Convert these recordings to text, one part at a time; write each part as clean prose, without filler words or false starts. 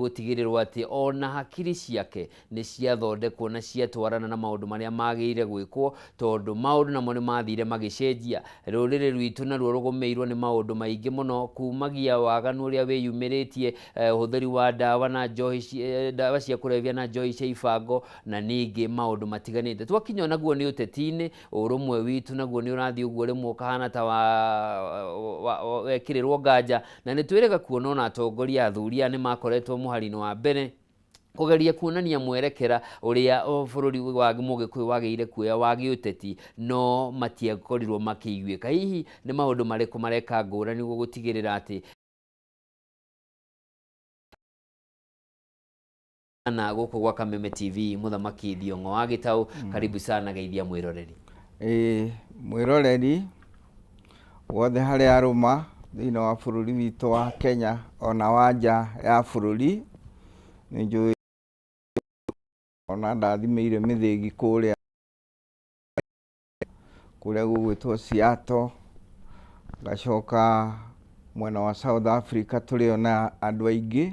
gũtigĩrĩrwo atĩ ona hakiri ciake nĩ ciathondekwo na ciatwarana na maũndũ marĩa magĩrĩire gwĩkwo, tondũ maũndũ namo nĩ mathire magĩcenjia. Rũrĩrĩ rwitũ naruo rũgũmĩirwo nĩ maũndũ maingĩ mũno, kumagia waganu ũrĩa wĩyumĩrĩtie, ũhũthĩri wa ndawa na njohi, ndawa cia kũrebia na njohi cia ibango, na ningĩ maũndũ matiganĩte. Twakinya onaguo nĩ ũteti-inĩ, ũrũmwe witũ naguo nĩ ũrathiĩ ũguo rĩmwe ũkahana ta wekĩrĩrwo nganja, na nĩ twĩrĩga kuona ona atongoria athuri aya nĩ makoretwo mũhari-inĩ wa mbere kũgeria kuonania mwerekera ũrĩa bũrũri wa Mũgĩkũyũ wagĩrĩire kuoya wa gĩũteti, no matiakorirwo makĩiguĩka. Hihi nĩ maũndũ marĩkũ mareka ngũrani nĩguo gũtigĩrĩra atĩ na gũkũ gwa Kameme TV Mũthamaki Thiong'o wa Gĩtaũ, karibu sana geithia mwĩroreri. Ĩĩ mwĩroreri wothe harĩa arũma thĩinĩ wa bũrũri witũ wa Kenya ona wa nja ya bũrũri, nĩ njũĩ ona ndathimĩire mĩthĩgi kũrĩa kũrĩa gũgwĩtwo Seattle, ngacoka mwena wa South Africa tũrĩ ona andũ aingĩ.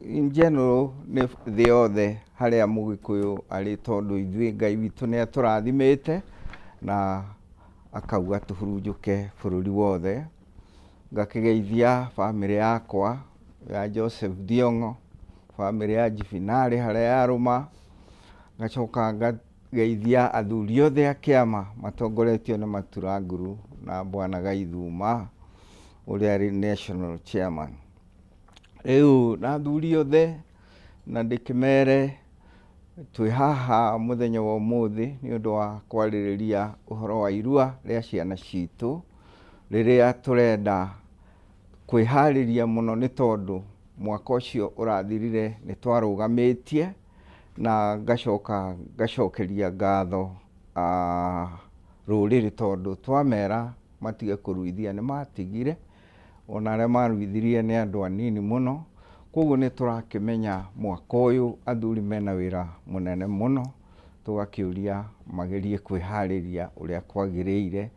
In general nĩ thĩ yothe harĩa mũgĩkũyũ arĩ tondũ ithuĩ Ngai witũ nĩ atũrathimĩte na akauga tũhurunjũke bũrũri wothe. Ngakĩgeithia bamĩrĩ yakwa ya Joseph Thiong'o, bamĩrĩ ya Njifinarĩ harĩa yarũma, ngacoka ngageithia athuri othe a kĩama matongoretio nĩ Matura Nguru na Bwana Gaithuma ũrĩa arĩ national chairman. Rĩu na athuri othe na ndĩkĩmere twĩ haha mũthenya wa ũmũthĩ nĩ ũndũ wa kwarĩrĩria ũhoro wa irua rĩa ciana citũ, rĩrĩa tũrenda kwĩharĩria mũno nĩ tondũ mwaka ũcio ũrathirire nĩ twarũgamĩtie, na ngacoka ngacokeria ngatho rũrĩrĩ tondũ twamera matige kũruithia nĩ matigire, ona arĩa maruithirie nĩ andũ anini mũno, koguo nĩ tũrakĩmenya mwaka ũyũ athuri mena wĩra mũnene mũno, tũgakĩũria magerie kwĩharĩria ũrĩa kwagĩrĩire.